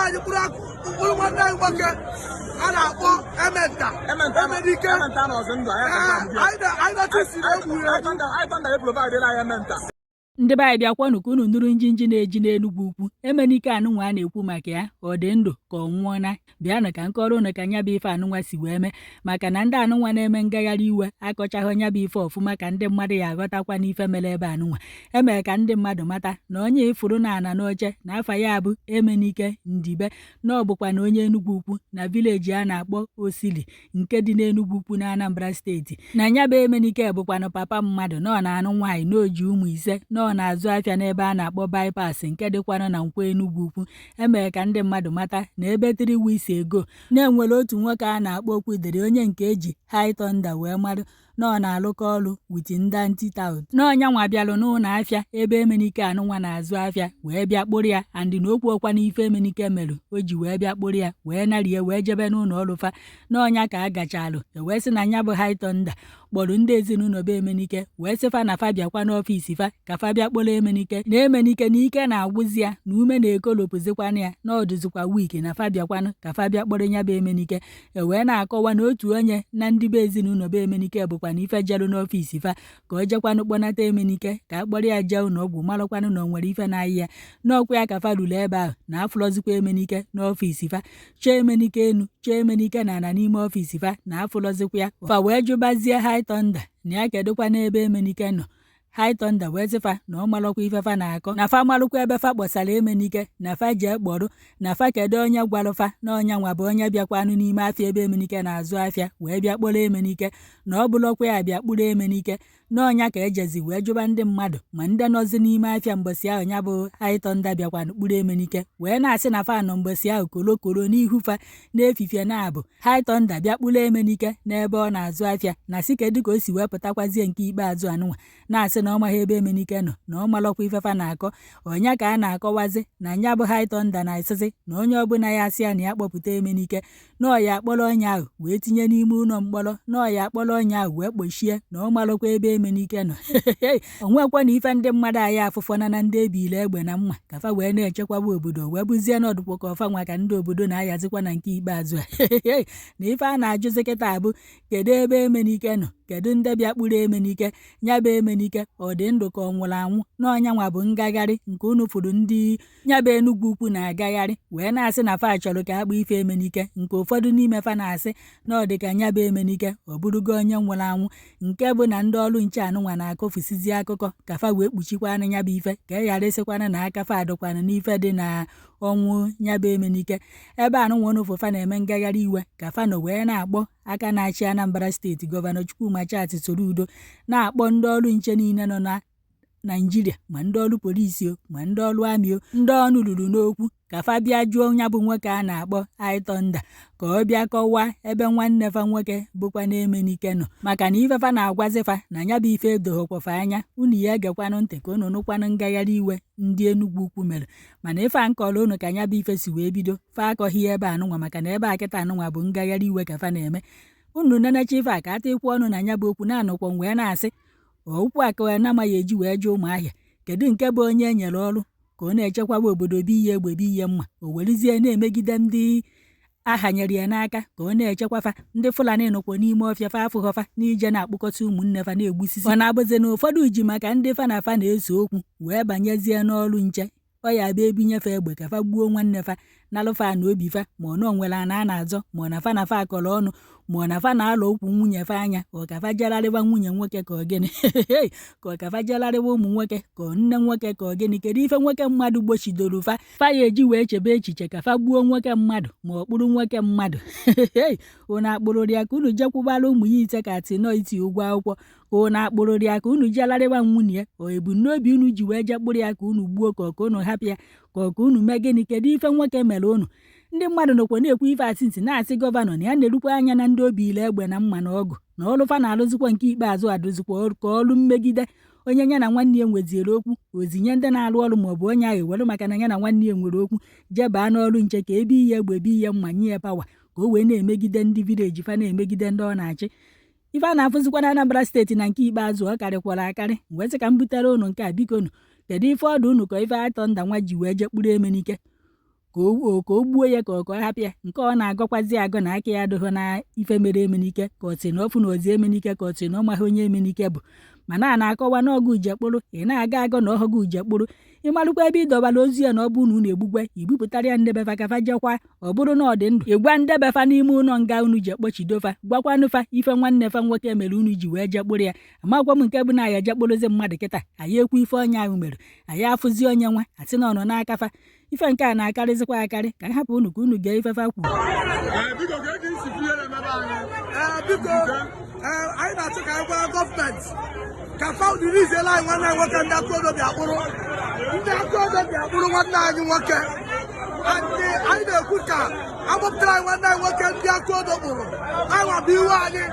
anyị kpụrụ nwanne anyị nwoke a na-akpọ Ementa Emenike. Anyị na-achịsi na egwu egwu. Ndị be anyị, bịakwanụ ka unu nụrụ njinji na-eji n'Enugwu Ukwu. Emenike anụnwa a na-ekwu maka ya, ọ dị ndụ ka ọ nwụọna? Bịanụ ka nkọrọ unu ka nya bụ ife anụnwa si wee mee, maka na ndị anụnwa na-eme ngagharị iwe akọchaghị nya bụ ife ọfụma ka ndị mmadụ ya aghọtakwa n'ife mere ebe anụnwa. Emere ka ndị mmadụ mata na onye ifuru na ana n'oche na afa ya bụ Emenike Ndibe, na ọ bụkwa na onye Enugwu Ukwu na village a na-akpọ Osili nke dị n'Enugwu Ukwu na Anambra Steeti. Na nya bụ Emenike bụkwanụ papa mmadụ, na ọ na-anụ nwaanyị, na o ji ụmụ 5, na ọ na-azụ afịa n'ebe a na-akpọ bypass nke dịkwanụ na Nkwọ Enugwu Ukwu. Emere ka ndị mmadụ mata na ebe 3 weeks ago na-enwere otu nwoke a na-akpọ Okwudiri, onye nke eji High Thunder wee marụ, na ọ na-alụkọ ọrụ with ndị anti-tout, na ọnya nwa bịalụ n'ụlọ afịa ebe Emenike anụnwa na-azụ afịa wee bịa kpụrụ ya. And na okwu ọkwa n'ife Emenike merụ o ji wee bịa kpụrụ ya wee narie wee jebe n'ụlọ ọrụ fa. Na ọnya ka a gachalụ, ewee sị na nya bụ High Thunder kpọrọ ndị ezinụlọ be Emenike wee sị fa na fa bịakwa n'ọfịs fa ka fa bịa kpọrọ Emenike, na Emenike na ike na-agwụzi ya, na ume na-ekolopụzikwanụ ya, na ọdụzikwa weak, na fa bịakwanụ ka fa bịa kpọrọ ya bụ Emenike. E wee na-akọwa na otu onye na ndị be ezinụlọ be Emenike bụkwa na ife jerụ n'ọfịs fa ka o jekwanụ kpọnata Emenike ka a kpọrọ ya jee ụlọ ọgwụ, marụkwanụ na o nwere ife na-ayị ya. N'ọkwa ya ka fa ruru ebe ahụ na afụlọzikwa Emenike n'ọfịs fa. Chọọ Emenike enu, chọọ Emenike na ana n'ime ọfịs fa, na afụlọzikwa ya. Fa wee jụbazie High Thunder na ya kedụkwa n'ebe Emenike nọ. High Thunder wee sị fa na ọ malụkwa ife fa na-akọ, na fa malụkwa ebe fa kpọsara Emenike, na fa jee kpọrọ. Na fa kedu onye gwalụ fa na ọnya nwa bụ onye bịakwanụ n'ime afịa ebe Emenike na-azụ afịa wee bịa kpọrọ Emenike, na ọ bụlọkwa ya bịa kpụrụ Emenike. N'ọnya ka ejezi wee jụba ndị mmadụ ma ndị nọzi n'ime afịa mbọsị ahụ ya bụ High Thunder bịakwanụ kpụrụ Emenike, wee na-asị na fa nọ mbọsị ahụ kolokolo n'ihu fa n'efifie na-abụ High Thunder bịa kpụrụ Emenike n'ebe ọ na-azụ afịa, na sị kedu ka o si wee pụtakwazie nke ikpeazụ anụnwa na-asị na ọ maghị ebe Emenike nọ, na ọ malọkwa ife fa na-akọ. Ọnya ka a na-akọwazi na nya bụ High Thunder na-asịzi na onye ọbụla ya asị ya na ya kpọpụta Emenike, na ọ ya akpọrọ onye ahụ wee tinye n'ime ụlọ mkpọrọ, na ọ ya akpọrọ onye ahụ wee kpochie, na ọ malụkwa ebe Emenike nọ. O nwekwa na ife ndị mmadụ anyị afụfọna na ndị ebile egbe na mma ka fa wee na-echekwaba obodo, wee bụzie n'ọdụkwa ka ọfa nwa ka ndị obodo na-ayazikwa na nke ikpeazụ a. Na ife a na-ajụzi kịta bụ kedu ebe Emenike nọ, kedu ndị bịa kpụrụ Emenike, ya bụ Emenike ọ dị ndụ ka ọ nwụrụ anwụ? Na ọnya nwa bụ ngagharị nke unu fụrụ ndị ya bụ Enugwu Ukwu na-agagharị wee na-asị na fa chọrọ ka akpọ ife Emenike, nke ụfọdụ n'ime fa na-asị na ọ dị ka ya bụ Emenike ọ bụrụgo onye nwụrụ anwụ, nke bụ na ndị ọrụ nche anụnwa na-akọfusizi akụkọ ka fa wee kpuchikwanụ ya bụ ife ka e ghara ịsịkwanụ na aka fa adụkwanụ n'ife dị na ọnwụ ya bụ Emenike. Ebe anụnwa unu fa na-eme ngagharị iwe ka fa nọ wee na-akpọ aka na-achị Anambra Steeti, Gọvanọ Chukwuma Charles Soludo, na-akpọ ndị ọrụ nche niile nọ na Naijiria, ma ndị ọrụ polisi o, ma ndị ọrụ army o, ndị ọnụ ruru n'okwu, ka fa bịa jụọ ya bụ nwoke a na-akpọ High Thunder ka ọ bịa kọwaa ebe nwanne fa nwoke bụkwa na-Emenike nọ, maka na ife fa na-agwazi fa na ya bụ ife edoghọkwafa anya. Unu ya egekwanụ ntị ka unu nụkwanụ ngagharị iwe ndị Enugwu Ukwu mere. Mana ife a nkọrọ unu ka ya bụ ife si wee bido, fa akọghị ebe anụnwa, maka na ebe a kịta anụnwa bụ ngagharị iwe ka fa na-eme. Unu nenecha ife a ka ata ikwu ọnụ na ya bụ okwu na-anụkwọ wee na-asị okwu a ka na-amaghị eji wee jụọ Ụmụahịa, kedu nke bụ onye e nyere ọrụ ka ọ na-echekwaba obodo bụ iyi egbe bụ ihe mma, o werezie na-emegide ndị ahanyere ya n'aka ka ọ na-echekwafa? Ndị Fulani nọkwa n'ime ọfịa, fa afụghọfa n'ije na-akpụkọta ụmụnne fa na-egbusisi. Ọ na-abụzi na ụfọdụ ji maka ndị fa na fa na-ese okwu wee banyezie n'ọrụ nche, ọ ya bụ ebinyefe egbe ka fa gbuo nwanne fa, nalụfa na obi fa, ma ọ na onwere ana a na-azọ, ma ọ na fa na fa akọrọ ọnụ, ma ọ na fa na-alọ okwu nwunye fa anya, ọ ka fa jelarịwa nwunye nwoke ka ọ gịnị, ka ọ ka fa jelarịwa ụmụ nwoke ka ọ nne nwoke ka ọ gịnị? Kedu ife nwoke mmadụ gbochidoro fa fa ya eji wee chebe echiche ka fa gbuo nwoke mmadụ ma ọ kpụrụ nwoke mmadụ? Unu akpụrụrụ ya ka unu jekwubara ụmụ ya ite ka tinọ iti ụgwọ akwụkwọ, ka unu akpụrụrụ ya ka unu jelarịwa nwunye ya? Ọ ebumnobi unu ji wee jee kpụrụ ya ka unu gbuo, ka ọ ka unu hapụ ya, ka ọ ka unu mee gịnị? Kedu ife nwoke mere unu? Ndị mmadụ nọkwa na-ekwu ife asị ntị na-asị gọvanọ na ya na-erukwa anya na ndị obi ile egbe na mma na ọgụ na ọrụ fa na-alụzikwa nke ikpeazụ adụzikwa ka ọrụ mmegide. Onye ya na nwanne ya nweziere okwu, ozinye ndị na-arụ ọrụ maọbụ onye ahụ ewere maka na ya na nwanne ya nwere okwu jebaa n'ọrụ nche ka ebe iyi egbe bụ ihe mma nye ya power ka o wee na-emegide ndị village fa, na-emegide ndị ọ na-achị. Ife a na-afụzikwa na Anambra Steeti na nke ikpeazụ ọ karịkwara akarị. Wee sị ka m butere unu nke a. Biko nụ, kedu ife ọdụ unu ka ife Thunder nwa ji wee jee kpụrụ Emenike? Ka o gbuo ya, ka ọ hapụ ya. Nke ọ na-agọkwazi agọ na aka ya adịghị na ife mere Emenike, ka ọ sị na ọfụ na ozi Emenike, ka ọ sị na ọ maghị onye Emenike bụ. Mana a na-akọwa n'ọgụ ujekpụrụ, ị na-aga agọ na ọhọgụ ujekpụrụ. Ịmarụkwa ebe ị dọbara ozu ya, na ọ bụ na unu egbugwe, ibupụtara ya ndebefa ka fa jekwa. Ọ bụrụ na ọ dị ndụ, ịgwa ndebefa n'ime ụlọ nga unu ji ekpochidofa, gwakwanụfa ife nwanne fa nwoke mere unu ji wee jekpụrụ ya. Amakwa m nke bụ na ya ejekpụrụzi mmadụ kịta, anyị ekwu ife onye ahụ mere, anyị afụzi onye nwa asị na ọ nọ n'aka fa. Ife nke a na-akarịzikwa akarị. Ka m hapụ unu ka unu gee ifefa kwuru. Biko, ka eke isi ihe na-emebe anyị. Ee, biko, ee, anyị na-achọ ka anyị gwa gọọmenti ka fa release-iela anyị nwanne anyị nwoke ndị aka obi akpụrụ, ndị aka obi akpụrụ nwanne anyị nwoke. Anyị na-ekwu ka agbapụtara anyị nwanne anyị nwoke ndị aka odo kpụrụ anyị. Nwa bụ iwe anyị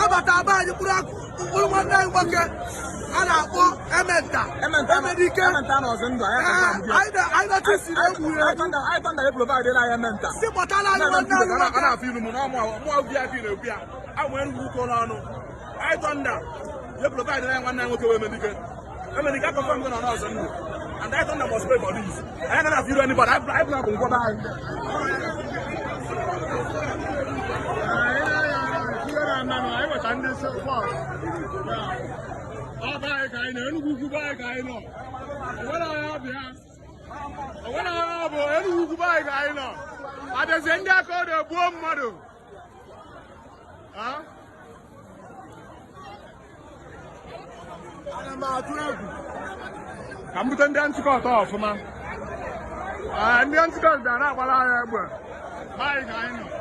abata aba anyị kpụrụ nwanne anyị nwoke a na-akpọ Ementa Emenike. Anyị na-achọ isi na egwu egwu si kpọtara anyị nwanne anyị nwoke. Na-afụ ilu m na ọmụ VIP na-ekwu ya amụ Enugwu Ukwu n'ọnụ. Anyị tọnda ye provide anyị nwanne anyị nwoke wee Emenike. Emenike akọkọ mbụ nọ n'ọzọ ndụ, and I thunder must pay for this. Anyị anaghị afụ iru anybody. Anyị block nkwọba anyị. Anyị nweta ndị force. Ọ bụ anyị ka anyị nọ, Enugwu Ukwu bụ anyị ka anyị nọ. Onwere onye ọbịa. Onwere onye ọ bụ Enugwu Ukwu bụ anyị ka anyị nọ. Abịazie ndị aka ọdụ egbuo mmadụ. Ha? Ana m atụ egwu ka m bute ndị nchịkọta ọfụma. Ndị nchịkọta bịara na-agbara anyị egbe. Be anyị ka anyị nọ.